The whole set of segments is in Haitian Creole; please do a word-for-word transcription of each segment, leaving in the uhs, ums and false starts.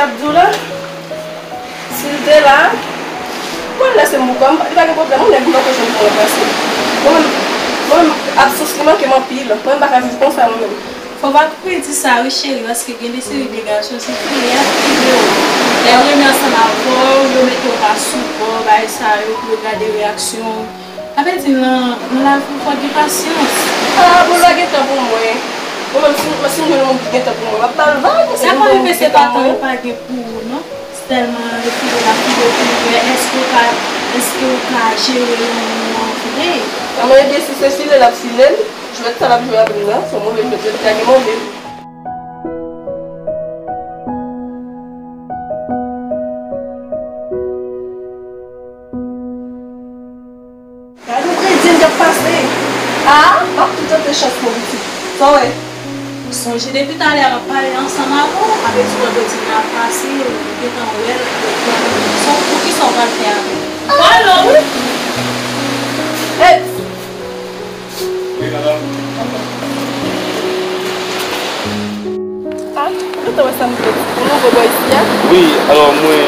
Abdoula, si l te la, mwen lese m pou kò m, li pa gen pwoblèm, yon nèg m poko janm pran ranplase. Mwen menm, mwen menm, absans li manke m anpil. Mwen menm m pa ka viv konsa mwen menm. Fò w pa koupe di sa wi cheri, paske gen de seri de gason se file y ap file w. Lè yo renmen ansanm avè w, yo mete w pa sou bò, bagay sa yo, pou yo gade reyaksyon w. Sa vle di nan, nan lavi w fò gen pasyans. Ah, bon, l pa gen tan pou mwen. Mwen menm, si, si m jwenn yon moun ki gen tan pou mwen, m ap ba l vag. Sa pa rive se pa tan yo pa gen pou ou non. Sèlman yo file l ap file w pou wè èske w ka, èske w ka jere yon moun ou anvi. Ah, mwen, ebyen, si se file l ap file l, jwèt sa l ap jwe avè m nan, se yon move jwèt, jwèt li a gen move. Gade yon kretyen k ap pase. Ah, m ap tou tante chans mwen pitit. Sa w wè? Sonje depi talè a m ap pale ansanm avè w, avèti w wè kretyen nan ap pase, ou gentan wè l, ou pran l. Sa w, poukisa w pral fè avè l? Pale wi. Hey! Wi, madanm. Ah, ou gentan wè sa m te di. Ou nouvo bò isi a? Wi, alò, mwen,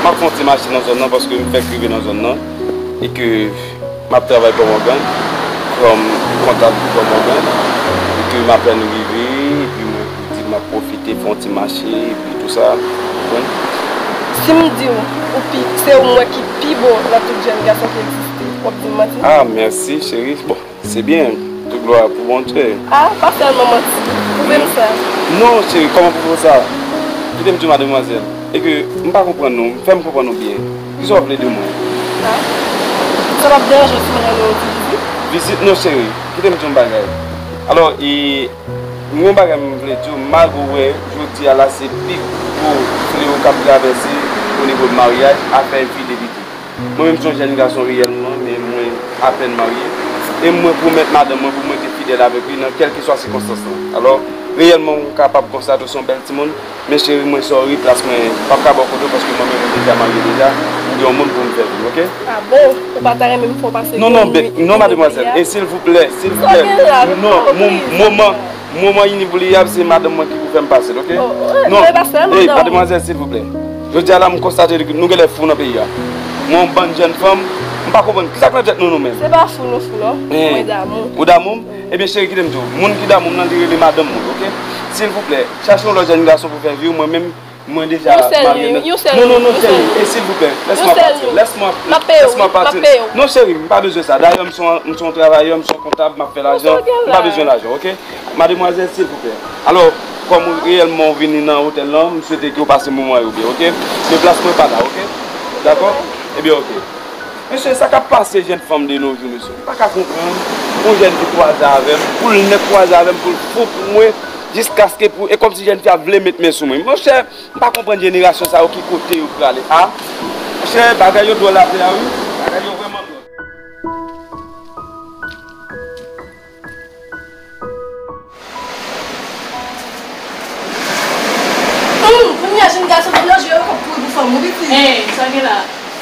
m ap fè yon ti mache nan zòn nan paske m fèk rive nan zòn nan. E ke m ap travay kòm angan, kòm kontab kòm angan. E ke m apèn rive, epi mwen di m ap pwofite fè yon ti mache, epi tou sa. Konprann? Si m di w, ou pi, se ou m wè ki pi bo nan tout jèn gason ki egziste, w ap di m manti? Ah, mèsi, cheri. Bon. Se byen, tout glwa pou Bondye. Ah, pa sèlman manti. Pwouve m sa. Non, cheri, kòman pwouve w sa? Kite m di w, mademwazèl. E ke m pa konprann nou, fè m konprann nou byen. Kisa w vle de mwen? Ah. Sa p ap deranje w si m rele w yon ti vizit? Vizit? Non, cheri, kite m di w yon bagay. Alò, e, m gen yon bagay m vle di w, malgre w wè, jodi a la, se pi gwo flewo k ap travèse o nivo de maryaj, afè enfidelite. Mwen menm se yon jèn gason reyèlman, men mwen apèn marye. E mwen pwomèt madanm mwen pou mwen te fidèl avèk li nan kèlkeswa sikonstans lan. Alò, reyèlman, ou kapab konstate w se yon bèl timoun, men cheri mwen, sorry, plas mwen p ap ka ba w kote w, paske mwen menm mwen deja marye deja, m gen yon moun pou m fè vi, oke? Ah bon? Ou pa ta renmen m fè w pase non, non, non, mademwazèl, e silvouplè, silvouplè, non, moman, moman inoubliyab, se madanm mwen ki pou fè m pase l, oke? Non, e, mademwazèl, silvouplè. Jodi a la, m konstate ke nou genlè fou nan peyi a. Nou yon bann jèn fanm, m pa konprann kisa k nan tèt nou, nou menm. Se pa fou nou fou, non. Mwen damou. Ou damou m? Ebyen, cheri, kite m di w. Moun ki damou m nan, li rele madanm mwen, oke? Silvouplè, chache yon lòt jèn gason pou fè vi w, mwen menm, mwen deja marye. Non, non, non, cheri, e silvouplè, lès mwen pati, lès mwen, lès mwen pati. Non, cheri, m pa bezwen sa. Dayè, m se yon, m se yon travayè, m se yon kontab, m ap fè lajan, m pa bezwen lajan, oke? Mademwazèl, silvouplè. Alò, kòm ou reyèlman ou vini nan otèl lan, m swete ke w pase moman yo byen, oke? Men plas mwen pa la, oke? Dakò? Ebyen, oke. Mesye, sa k ap pase jèn fanm de nos jours, mesye? M pa ka konprann. Yon jèn ki kwaze avè m, pou l nèk kwaze avè m, pou l fou pou mwen, jiskaske pou, e kòmsi jèn fi a vle met men sou mwen. Monchè, m pa konprann jenerasyon sa yo ki kote yo prale. A, monchè, bagay yo dwòl atè a, wi. Bagay yo vrèman dwòl. Hum, kounye a jèn gason vin nan je yo k ap kouri pou fanm, wi, pitit. Hey, sa gen la?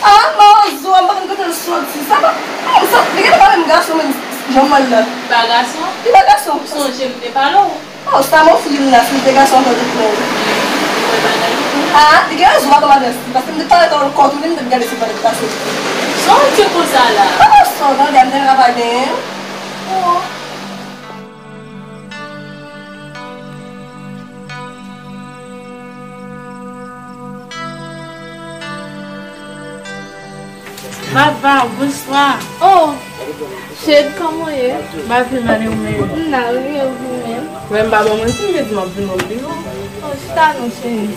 Ah, mawozo a, m pa konn kote l soti. Sa pa, hum, sa, li gentan pa menm gason menm, jan m wè l la. Li pa gason? Li pa gason. Sonje m te pale w. Oh, sa m ofri l la, si l te gason ankò, te pran w. Mwen bagay li konn. Ah, li gen rezon, madan Adès, paske m te pale tòl kò tou, li m te gade se pa l k pase. Sa w di konsa la? Ah, sa w tande, m te ka pa genyen. Oh. Vava, bonswa. Oh, cheri, kòman w ye? M pa pi mal, e ou menm? M la, wi, e ou menm? Mwen, m pa bon, mwen, si m te di m ap vin, m ap vin, non. Oh, chita non, cheri.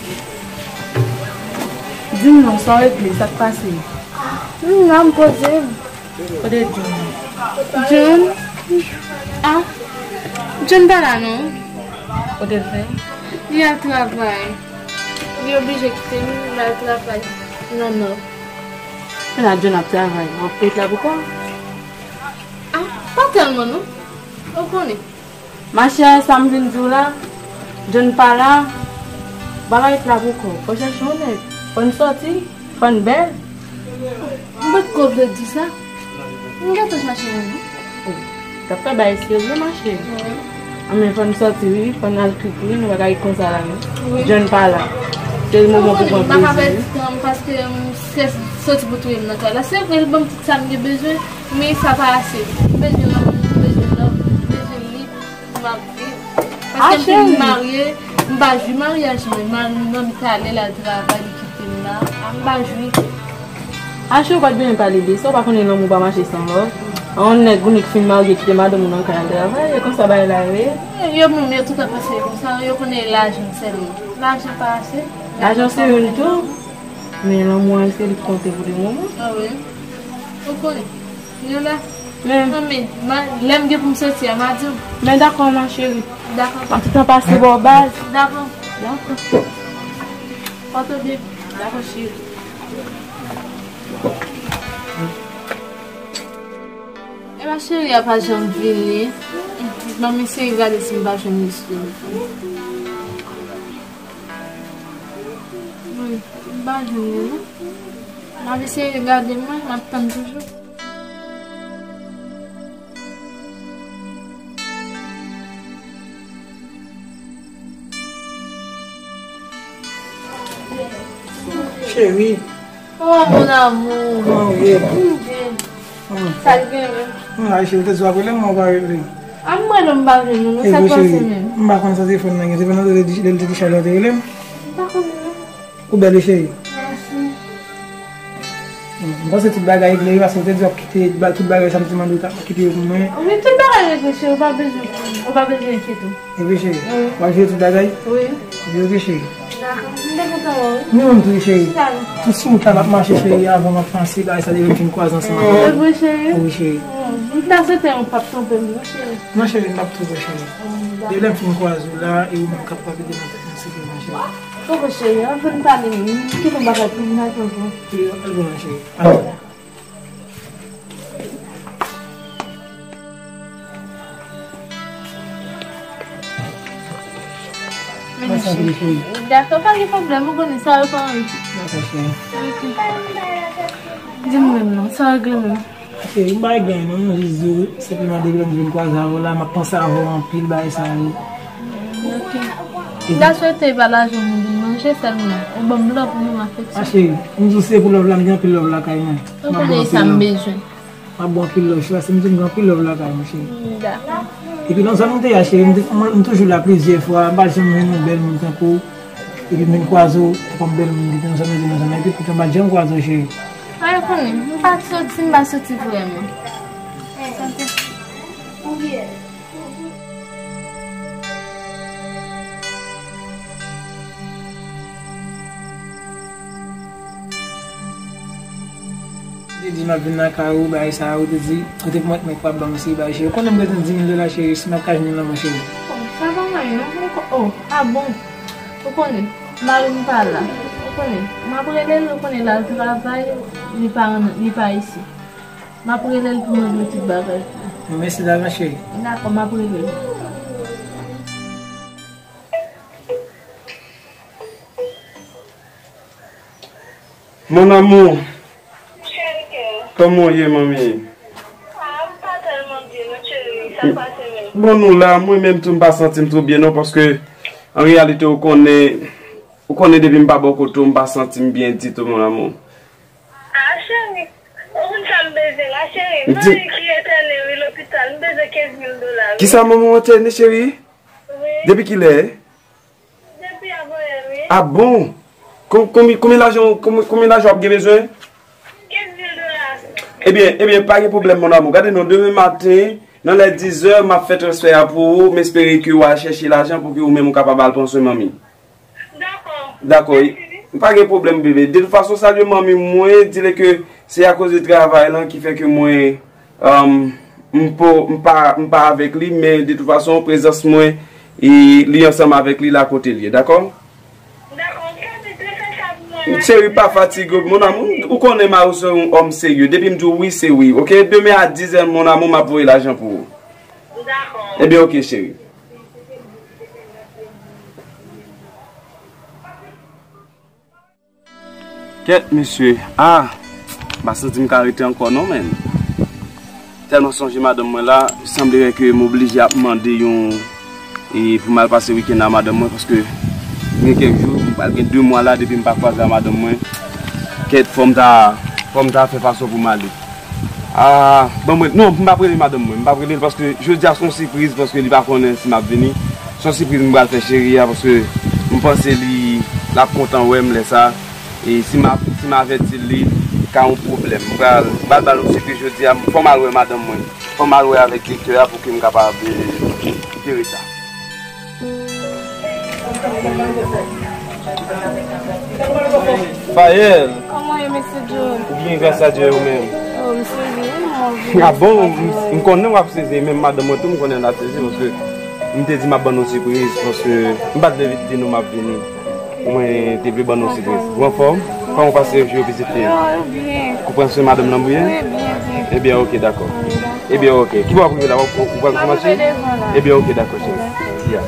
Di m non, sa w regle, sa k pase? M la, m poze m. Kote John? John? Ah, John pa la non. Kote l fè? Li al travay. Li oblije kite m, li al travay nan nò. Kounye a John ap travay, w ap ret la pou kò w? Ah, pa tèlman non. Ou konnen. Machè, sa m vin di w la, John pa la, bagay la pou kò. Fò chèche yon nèg. Fò n sòti, fò n bèl. M potko vle di sa. M gentan chache yon non. Oh, t ap fè bagay serye, machè. Wi. Anben, fò n sòti, wi. Fò n al krik, wi. Nou pa ka ret konsa la, non. Wi. John pa la. Se moman pou pran plezi. M pa ka pèdi tan m paske m strès soti pou touye m nan kay la. Se vre, l ban m tout sa m gen bezwen, men sa pa ase. M bezwen lanmou, m bezwen love, m bezwen li pou m ap viv. Paske m fin marye, m pa jwi maryaj mwen. Mari m nan m t ale, l al travay, li kite m la. A, m pa jwi. Ache, ou pa t bezwen pale de sa, ou pa konnen lanmou pa mache san love. Yon nèg, yon nèg fin marye, kite madanm ou nan kay al travay, e konsa bagay la ye. Yo menm, yo tout ap panse konsa, yo konnen lajan sèlman. Lajan pa ase. Lajan se youn tou, men lanmou an se li k konte pou de moman. A wi. Ou konnen. Yo la. Men. Manmi, ma, lè m gen pou m soti a, m a di w. Men dakò, ma chérie. Dakò. M ap tout tan pase bò w baz. Dakò. Dakò. Pòte w byen. Dakò, cheri. E ma chérie a pa janm vini. Ban m eseye gade si m pa jwenn li sou telefòn. Wi, m pa jwenn li non. M ap eseye gade mwen, m ap tann toujou. Cheri. Oh, mon amour. Kòman w ye? M byen. Sa k gen menm? Mwen la, cheri, ou te di w ap rele m, men w pa rele. A, m rele w, m pa rele w, non, sa k pase menm? M pa konn sa telefòn nan gen. Telefòn nan te di, lè l te di chalè, w te rele m? M pa konn non. Ou bèl wi, cheri. Mèsi. M panse tout bagay regle wi, paske ou te di w ap kite ba-, tout bagay sa m te mande w, w t ap kite yo pou mwen. Wi, tout bagay regle, cheri, ou pa bezwen, ou pa bezwen enkyete w. Epi cheri, w ap jere tout bagay? Wi. Epi oke cheri. Dakò. M te kontan wè w wi. Mwen menm tou wi cheri. Chita non. Tout sou wout la m ap mache cheri, avan m ap panse bagay sa depi m fin kwaze ansanm avè w. E vre cheri? Wi cheri. M ta swete w p ap twonpe m non cheri. Non cheri, m p ap twonpe w cheri. Depi lè m fin kwaze w la, e ou menm k ap palpite nan tèt mwen, se vre mwen cheri. Poko cheri, ann vin pale menm. M kite w bagay pou m nan konprann. Cheri, al bon mwen cheri. Al bon. Mèsi cheri. Dakò, pa gen pwoblèm, ou konnen sa yo pa anyen. Dakò cheri. Ok. Di m menm non, sa regle menm. Cheri, m pa regle anyen non, m jis di w senpleman depi lè m vin kwaze avè w la, m ap panse avè w anpil bagay sa yo. Ok. M ta swete pa lajan nou vin manje sèlman. Ou ban m love, ou ban m afeksyon. A cheri, m di w se pou love la, m gen anpil love lakay mwen. Ou konnen sa m bezwen. M ap ba w anpil love, cheri, paske m di w m gen anpil love lakay mwen, cheri. Dakò. Epi nan zòn m te ye a, cheri, m te, mwen, m toujou la plizyè fwa, m pa janm jwenn yon bèl moun tankou w. Epi m vin kwaze w, tankou yon bèl moun ki te nan zòn m te nan zòn nan, epi poutan m pa t janm kwaze w, cheri. A, ou konnen, m pa t soti, m pa soti vrèman. Sante. Ou te di m ap vin lakay ou, bagay sa a, ou te di, ou te pwomèt mwen ke w ap ban m seri bagay, cheri. Ou konnen m bezwen di mil dola, cheri, si m ap ka jwenn yon lanmou, cheri. Oh, sa pa anyen non. Ou ko-, oh, a bon. Ou konnen, mari m pa la. Ou konnen, m ap rele l, ou konnen l al travay, li pa ann, li pa isi. M ap rele l pou mande l tout bagay. Mèsi davans, cheri. Dakò, m ap rele l. Mon amour. Cheri kè. Kòman w ye, manmi? Ah, m pa tèlman byen non, cheri. Sa pase menm? Bon, nou la, mwen menm tou, m pa santi m twò byen non, paske, an reyalite, ou konnen, ou konnen depi m pa bò kote w, m pa santi m byen ditou, mon amour. Ah, cheri, ou konn sa m bezwen la, cheri? M di- Manmi ki entène, wi, lopital. M bezwen kenz mil dola, wi. Kisa manman w entène, cheri? Wi. Depi kilè? Depi avanyè, wi. Ah bon? Kon-, konbyen, konbyen lajan, konbyen, konbyen lajan w ap gen bezwen? Kenz mil dola. Ebyen, ebyen, pa gen pwoblèm, mon amour. Gade non, demen maten, nan lè dizè, m ap fè transfè a pou ou. M espere ke w al chèche lajan pou ke ou menm ou kapab al pran swen manmi. Dakò. Dakò. Mèsi. Pa gen pwoblèm, bebe. De tout fason, salye manmi mwen, di li ke se akoz de travay lan ki fè ke mwen, um, m po-, m pa, m pa avèk li, men de tout fason, prezans mwen, e li ansanm avèk li la kote l ye, dakò? Dakò, ok, men fè sa pou mwen. Cheri, pa fatige, mon amour. Ou konnen mari w se yon òm serye. Depi m di w wi, se wi, ok? Demen a dizè, mon amour, m ap voye lajan pou ou. Dakò. Ebyen, ok, cheri. Kèt, mesye. Ah! M pa santi m ka rete ankò non, menn. Tèlman sonje madanm mwen la, sanble ke m oblije ap mande yon, e pou m al pase wikenn a madanm mwen, paske gen kèk jou, m Pral gen de mwa la depi m pa kwaze a madanm mwen. Kèt, fò m ta, fò m ta fè fason pou m ale. Ah, ban mwen, non, m p ap rele madanm mwen. M p ap rele l paske jodi a se yon sipriz, paske li pa konnen si m ap vini. Se yon sipriz m pral fè cheri a, paske m panse li, l ap kontan wè m lè sa. E si m ap, si m avèti l, li ka yon pwoblèm. M pral, m pral ba l yon sipriz jodi a. Fò m al wè madanm mwen. Fò m al wè avèk direktè a pou ke m kapab, eh, kite ret la. Fayèl. Kòman w ye, mesye John? Byen, gras a Dye, ou menm? Oh, m sezi, wi, m. Ah bon, m, m konnen w ap sezi, menm madanm mwen tou, m konnen l ap sezi, paske m te di m ap ban nou sipriz, paske m pa t vle di nou m ap vini. Mwen te vle ban nou sipriz. Ou anfòm? Kòman w pase jou yo, pitit fi? Yo, yo byen. Ou pran swen madanm nan byen? Wi, byen, byen. Ebyen, oke, dakò. Ebyen, oke. Ki bò w ap rive la? W ap, w ap pran swen machin? Ebyen, oke, dakò, cheri. Ya.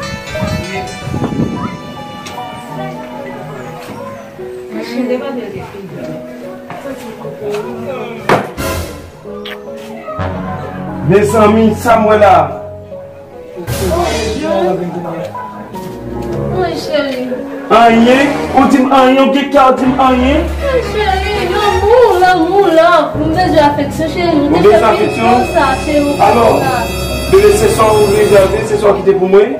Mezanmi, sa m wè la. Wi, cheri. Anyen? Ou di m anyen, ou gen kè ou di m anyen? Wi, cheri, lanmou, lanmou, love. M bezwen afeksyon, cheri. Ou bezwen afeksyon? Sa, cheri, ou... Alò, bebe, se sa ou rezève, se sa ou kite pou mwen.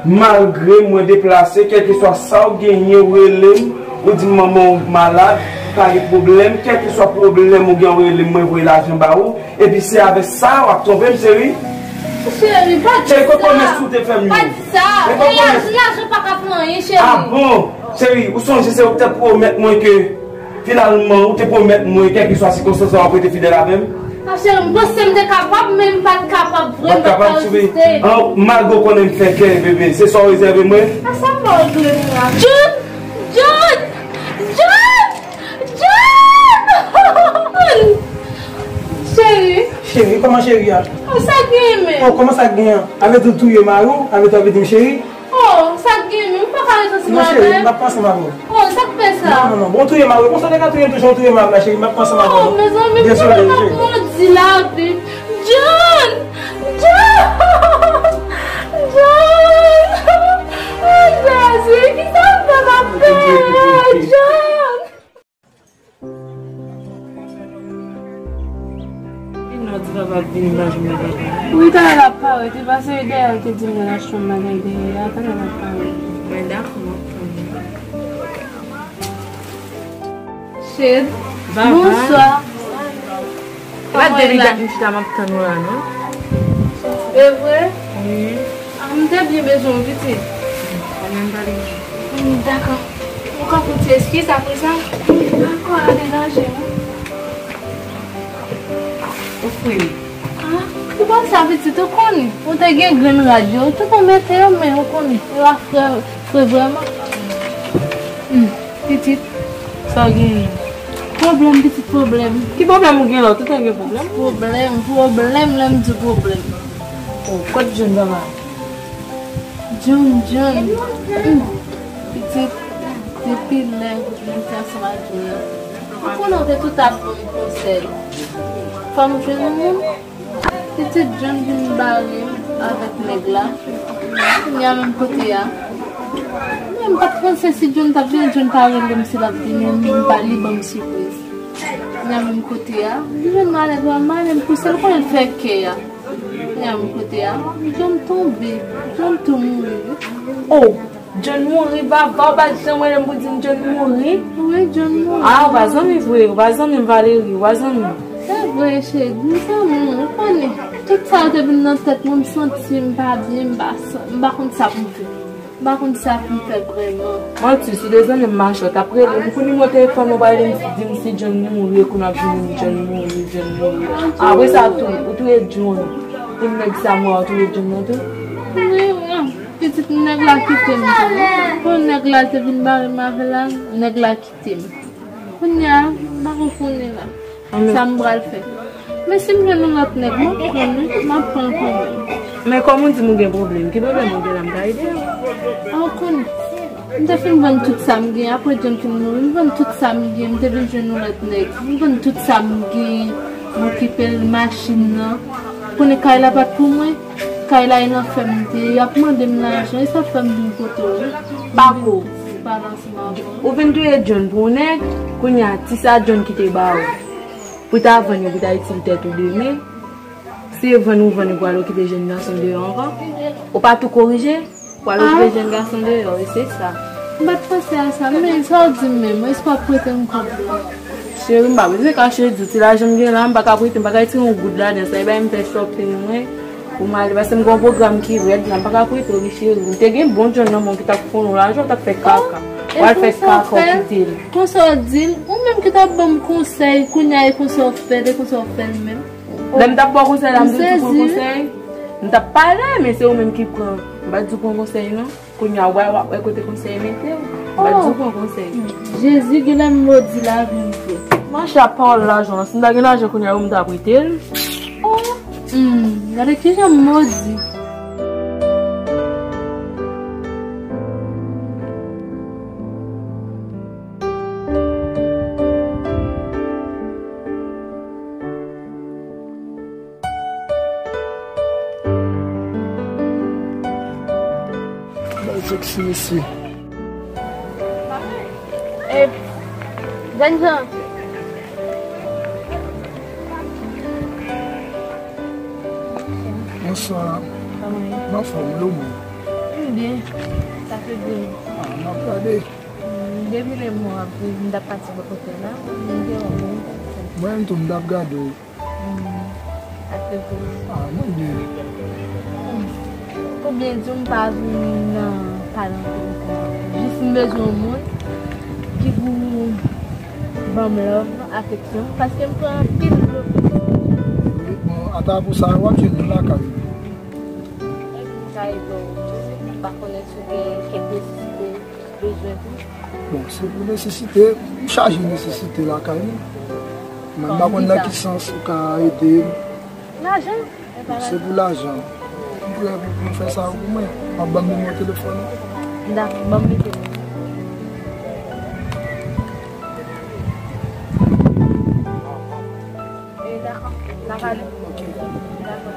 Malgre mwen deplase, kèlkeswa sa w genyen, w rele m, ou di m manman w malad, pa gen pwoblèm, kèlkeswa pwoblèm ou gen, w rele m, mwen voye lajan ba ou, epi se avèk sa w ap twonpe m, cheri? Cheri, pa di sa. Cheri, kot pwomès ou te fè m yo? Pa di sa. Men kot pwomès? Lajan pa ka fè anyen, cheri. Ah bon? Cheri, ou sonje se ou ki te pwomèt mwen ke finalman, ou te pwomèt mwen, kèlkeswa sikonstans la, w ap rete fidèl avè m? Ah, cheri, m panse m te kapab, men m pa t kapab vre, m pa t ka reziste. An, malgre w konnen m fè kè, bebe, se sa w rezève mwen? A sa m pa regle m la. John! John! John! John! Cheri. Cheri, kòman cheri a? Oh, sa k genyen menm? Oh, kòman sa k genyen? Avè di w touye mari w, avè di w ap di m cheri? Oh, sa k gen menm? Ou pa ka ret ansanm avè m? Non, cheri, m p ap pran ansanm avè w. Oh, sa k fè sa? Non, non, non. Bon, w touye mari w. Bon, sa w te ka touye m tou jan w touye mari w la, cheri. M p ap pran ansanm avè w, non. Oh, mezanmi, John ap modi la, wi. John! John! John! Oh, Jezi, ki sa m fè m ap fè? John! Vin non, ti papa ap vini, m pa jwenn papa. Wi, talè l ap parèt, li pase dèyè, l te di m l al achte yon bagay dèyè a, talè l ap parèt. Mwen dakò, m ap tann li. Cheri, bonswa. Kòman w ye la? M chita, m ap tann ou la, non. E vre? Wi. Ah, m te byen bezwen w, pitit. Kòman m pale? Mm, dakò. Ou ka fè yon ti eskiz apre sa? Dakò, pa deranje m. Ou fre m. Ah, ou konn sa, pitit, ou konnen. Ou te gen grenn rad yo, ou te konn mete yo, men ou konnen. Yo a fre, fre vrèman. Hmm, pitit. Sa w genyen? Pwoblèm, pitit, pwoblèm. Ki pwoblèm ou gen la? Ou tout tan gen pwoblèm? Pwoblèm, pwoblèm, lè m di pwoblèm. Oh, kot John, papa? John, John. Hmm. Pitit, depi lè m te ansanm ak John nan, ou konnen w te tout ap ban m konsèy. Fò m jwenn yon moun. Pitit, John vin bare m avèk nèg la. Kounye a menm kote a. Men m pa t panse si John t ap vini, John pa rele m si l ap vini, m pa li ban m sipriz. Kounye a menm kote a, John male vrèman, men m pouse l konnen l fè kè a. Kounye a menm kote a, John tonbe, John tou mouri. Oh! John mouri, papa, w pa t janm rele m pou di m John mouri? Wi, John mouri. Ah, ou pa zanmi vre, ou pa zanmi m, Valerie, ou pa zanmi m. Se vre, cheri, m zanmi w, ou konnen. Tout sa yo te vin nan tèt mwen, m santi m pa byen, m pa san-, m pa konn sa pou m fè. M pa konn sa pou m fè vrèman. Manti, si w te zanmi m, machè, w t ap rele m. Pou nimewo telefòn ou pa rele m, di m si John mouri, epi w ap vini m John mouri, John mouri. Apre sa tou, ou touye John. Pou nèg sa mò a, ou touye John nan tou? Wi, wi. Pitit, nèg la kite m tou. Bon, nèg la te vin bare m avè l la, nèg la kite m. Kounye a, m pa konn konnen la. Sa m pral fè. Men si m jwenn yon lòt nèg, m ap pran l, wi. M ap pran l kanmenm. Men kòm ou di m ou gen pwoblèm, ki pwoblèm ou gen la, m ka ede w? A, ou konnen. M te fin vann tout sa m gen, apre John fin mouri, m vann tout sa m gen, m te vin jwenn yon lòt nèg. M vann tout sa m gen, m okipe l, machin nan. Konnen kay la pa t pou mwen. Kay la e nan fèm m te ye, y ap mande m lajan, e sa fè m vin kote w wi. Pako. Ou vin touye John pou yon nèg, kounye a, ti sa John kite ba ou pou ta vann yo, pou ta itil tèt ou demen. Se vann ou vann, ou pral okipe jèn gason deyò ankò? Ou pa tou korije? Ou pral okipe jèn gason deyò, e se sa. M pa t panse a sa, men sa w di m menm, èske w ap prete m kòb la? Cheri, m pa bezwen kache di w, ti lajan m gen la, m pa ka prete, m pa ka retire yon goud ladan sa, e bay m fè shopping mwen. Pou m ale, paske m gen yon pwogram ki rèd la, m pa ka prete w li, cheri. M te gen bon John nan men w ki t ap fonnen w lajan, w t ap fè kaka. W al fè kaka, w kite l. Konsa w di l, ou menm ki t ap ban m konsèy, kounye a e konsa w fè l, e konsa w fè l menm. Lè m t ap ba w konsèy la, m te di w pran konsèy. M t ap pale, men se ou menm ki pran. M pa t di w pran konsèy, non. Kounye a, w ap wè kote konsèy mete w. M pa t di w pran konsèy. Jezi, genlè m modi lavi m vre. Monchè, pawòl lajan, si m ta gen lajan kounye a, ou m ta prete l. Oh, hmm, gade kijan m modi. Bay seksi mesye. E, jènjan. Bonswa. Kòman w ye? M anfòm, e ou menm? M byen. Sa fè de. Ah, m ap gade. Mm, depi lè m wè w ap viv, m t ap pati bò kote w la, m te wè w, m te wè w. Mwen menm tou, m t ap gade w. Mm, sa fè de. Ah, mwen byen. Mm. Pou byen di w, m pa vin nan pale anpil ankò. Jis m bezwen yon moun ki pou ban m love, afeksyon, paske m pran anpil love. Bon, ata pou sa, w ap jwenn nou lakay ou. Èske m ka ede w? M pa konnen si w gen kèk nesesite, bezwen tou. Bon, se pou nesesite, m chaje nesesite lakay nou. Mwen, m pa konn nan ki sans ou ka ede m. Lajan? Se pou lajan. M prè pou, pou fè sa pou mwen. W ap ban m nimewo telefòn ou? Dakò, ban m mete l. E, dakò. N ap ale. Ok. Dakò.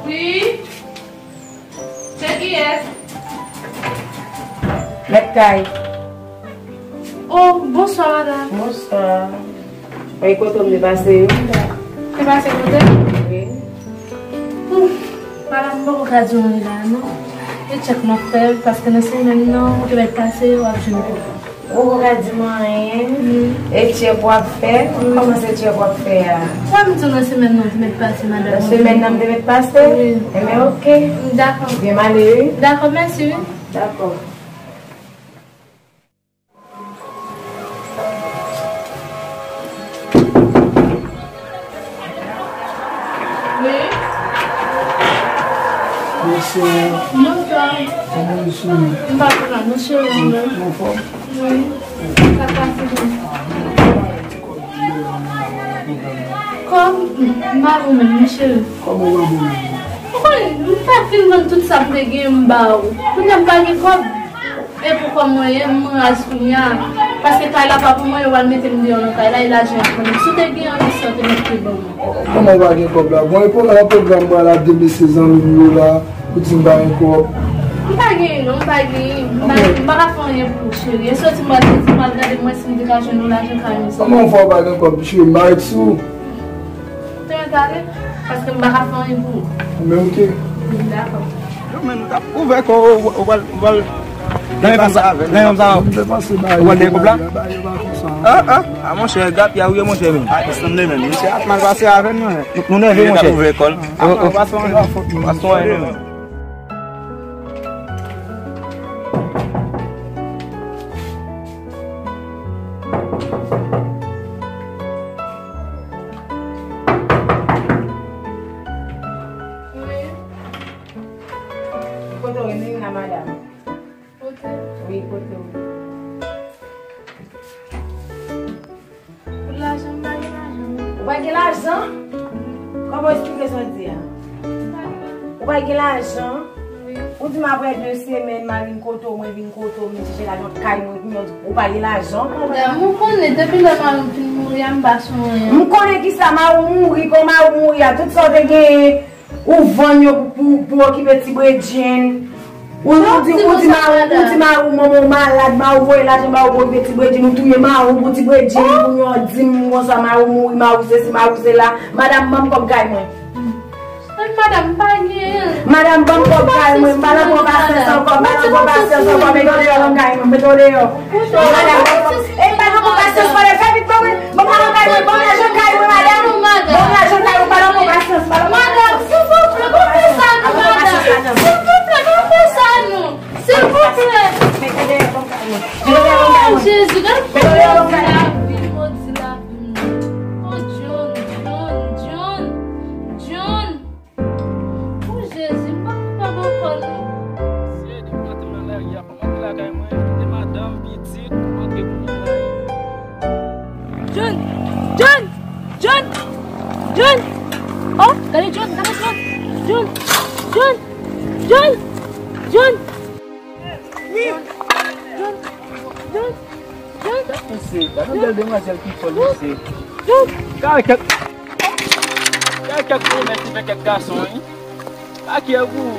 Wi. Se kiyès? Mèt kay. Oh, bonswa, madanm. Bonswa. Mwen kote w m te pase yo. Te pase kote? Wi. Ouf, madanm, m poko ka di w anyen la, non. E tchèk m ap fè, paske nan semèn nan, ou te mèt pase, w ap jwenn kòb la. Ou poko ka di m anyen? Mm. E tchèk w ap fè? Mm. Kòman se tchèk w ap fè a? Sa m di w nan semèn nan, ou te mèt pase, madanm. Nan semèn nan, m te mèt pase? Wi. Enben, oke. Dakò. Byen m ale, wi. Dakò, mèsi, wi. Dakò. Wi. Bonswa. Bonswa. Kòman w ye, cheri? M pa twò mal, non, cheri, ou menm? Ou anfòm? Wi. Sa k pase, cheri? Kòb? M pa bon menm, non, cheri. Kòman w pa bon menm? Ou konnen, m fè fin vann tout sa m te gen, m ba ou. Kounye a m pa gen kòb. E pou kòb mwen ye, m raz kounye a. Paske kay la pa pou mwen, yo pral mete m deyò nan kay la, e lajan an konnen. Si w te gen anyen sa, w te mèt te ban mwen. Kòman w pa gen kòb la? Bon, e pou nan pwogram pral ap de mesye zanmi m yo la, pou di m pa gen kòb. M pa genyen non, m pa genyen. M pa, m pa ka fè anyen pou ou, cheri. E soti m pral soti, m pral gade mwen si m te ka jwenn yon lajan kay yon zanmi. Kòman w fè w pa gen kòb, cheri? M pa ret sou ou. Ou te mèt ale, paske m pa ka fè anyen pou ou. Men oke. Dakò. Yo, men nou t ap ouvè kò, ou, ou pral, ou pral. Nan yon sa, nan yon sa. M te panse ba yo, ou pral dèyè kòb la? Ba yo pa konsa. Ah, ah, ah, monchè, gad, ya ou ye, monchè, men. Ah, sanble men, misye ap mal pase avè nou, men. Nou, nou nève, monchè. Ouvè kò l. Oh, oh. Pa son anyen, non, men. Wi. Kote w ye menm la, madanm? Kote? Wi, kote w ye? Pou lajan, m pa gen lajan. Ou pa gen lajan? Kòman w esplike sa w di a? M pa gen. Ou pa gen lajan? Ou di m apre de semèn, m al vin kote w, mwen vin kote w, vin chèche lajan kay mwen, kounya ou pa gen lajan ankò, mwen. Dam, ou konnen, depi lè mari m fin mouri a, m pa sonje anyen. M konnen kisa, mari w mouri, kon mari w mouri a, tout sa w te genyen, ou vann yo pou, pou, pou okipe ti bredjenn. Ou, ou di, ou di mari w, ou di mari w, manman w malad, mari w voye lajan ba w pou okipe ti bredjenn, ou touye mari w pou ti bredjenn, kounya w di m konsa, mari w mouri, mari w sesi, mari w sela. Madanm, ban m kòb kay mwen. Madanm, m pa genyen. Madanm, ban m kòb kay mwen, m pa nan pran pasyans ankò, m pa nan pran pasyans ankò, mete w deyò nan kay mwen, mete w deyò. Madanm, e pa nan pran pasyans, madanm, fè vit ban mwen, ban m nan kay mwen, ban m lajan kay mwen, madanm. Ban m lajan kay mwen, pa nan pran pasyans, pa nan pran pasyans. Madanm, silvouplè, ban m fè sa non, madanm. Silvouplè, ban m fè sa non. Silvouplè. Mete w deyò, ban m kay mwen. Mete w deyò, ban m kay mwen. Oh, Jezi, gade. Mete w deyò, ban m kay mwen. Modi lavi m, modi lavi m. Oh, John, John, John, John. Oh, Jezi, m pa kapab ankò non. Se depi maten nan lari a, pou m antre lakay mwen, kite madanm, pitit, pou m antre kounye a la. John, John, John, John. Oh, gade John, gade John. John, John, John, John. John, John, John. Gade yon bèl demwazèl ki fòl, mesye. Gade kèk, gade kèk gwo nèg ki fè kèk gason, wi. Pa kè gou.